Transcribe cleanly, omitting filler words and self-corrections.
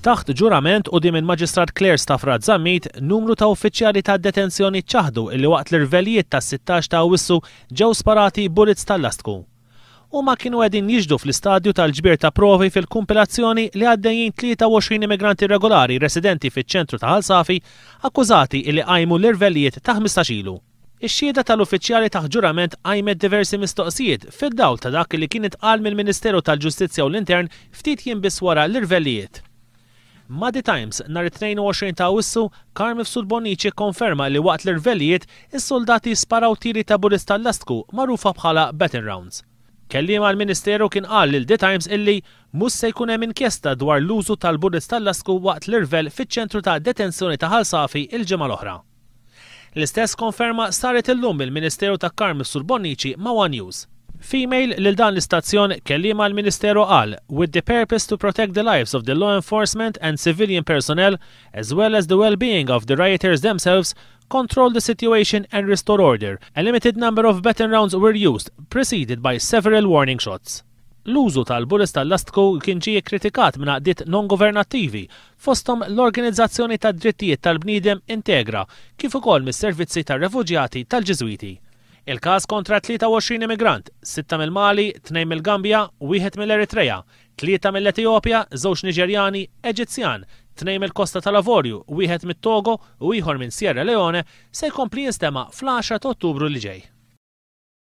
Taħt ġurament quddiem il-Maġistrat Claire Stafrace Zammit, numru ta' uffiċjali ta' detenzjoni ċaħdu illi waqt l-irvellijiet tas-16 ta' Awwissu ġew sparati bullets tal-lastku. Huma kienu qegħdin jixhdu fl-istadju tal-ġbir ta' provi fil-kumpilazzjoni li għaddejjin 23 immigranti irregolari residenti fiċ-ċentru ta' Ħal Safi akkużati illi qajmu l-irvellijiet ta' 15 ilu. Ix-xhieda tal-uffiċjali taħt ġurament qajmet diversi mistoqsijiet fid-dawl ta' dak li kien intqal mill-Ministeru tal-Ġustizzja u l-Intern ftit jiem biss wara l-irvellijiet. Ma' The Times, nhar it-22 ta' Awwissu, Carm Mifsud Bonnici kkonferma li waqt l-irvellijiet, is-suldati sparaw tiri ta' bullets tal-lastku magħrufa bħala baton rounds. Kelliem għall-Ministeru kien qal lil The Times illi mhux se jkun hemm inkjesta dwar l-użu tal-bullets tal-lastku waqt l-irvell fiċ-ċentru ta' detenzjoni ta' Ħal Safi l-ġimgħa l-oħra. L-istess konferma saret illum mill-Ministeru ta' Carm Mifsud Bonnici ma' one News. F'email lil dan l-istazzjon, kelliem għall-Ministeru qal, With the purpose to protect the lives of the law enforcement and civilian personnel, as well as the well-being of the rioters themselves, control the situation and restore order, a limited number of baton rounds were used, preceded by several warning shots. L-użu tal-bullets tal-lastku kien ġie kkritikat minn għaqdiet non-governattivi, fosthom l-organizzazzjoni tad-drittijiet tal-bniedem Integra, kif ukoll mis-servizzi tar-refuġjati tal-Ġiżwiti. Il-każ kontra 23 immigrant, sitta mill-Mali, tnejn mill-Gambja, wieħed mill-Eritrea, tlieta mill-Etijopja, żewġ Niġerjani, Eġizzjan, tnejn mill-Kosta tal-Avorju, wieħed mit-Togo u ieħor minn Sierra Leone, se jkompli jinstema' fl-għaxra ta' Ottubru li ġej.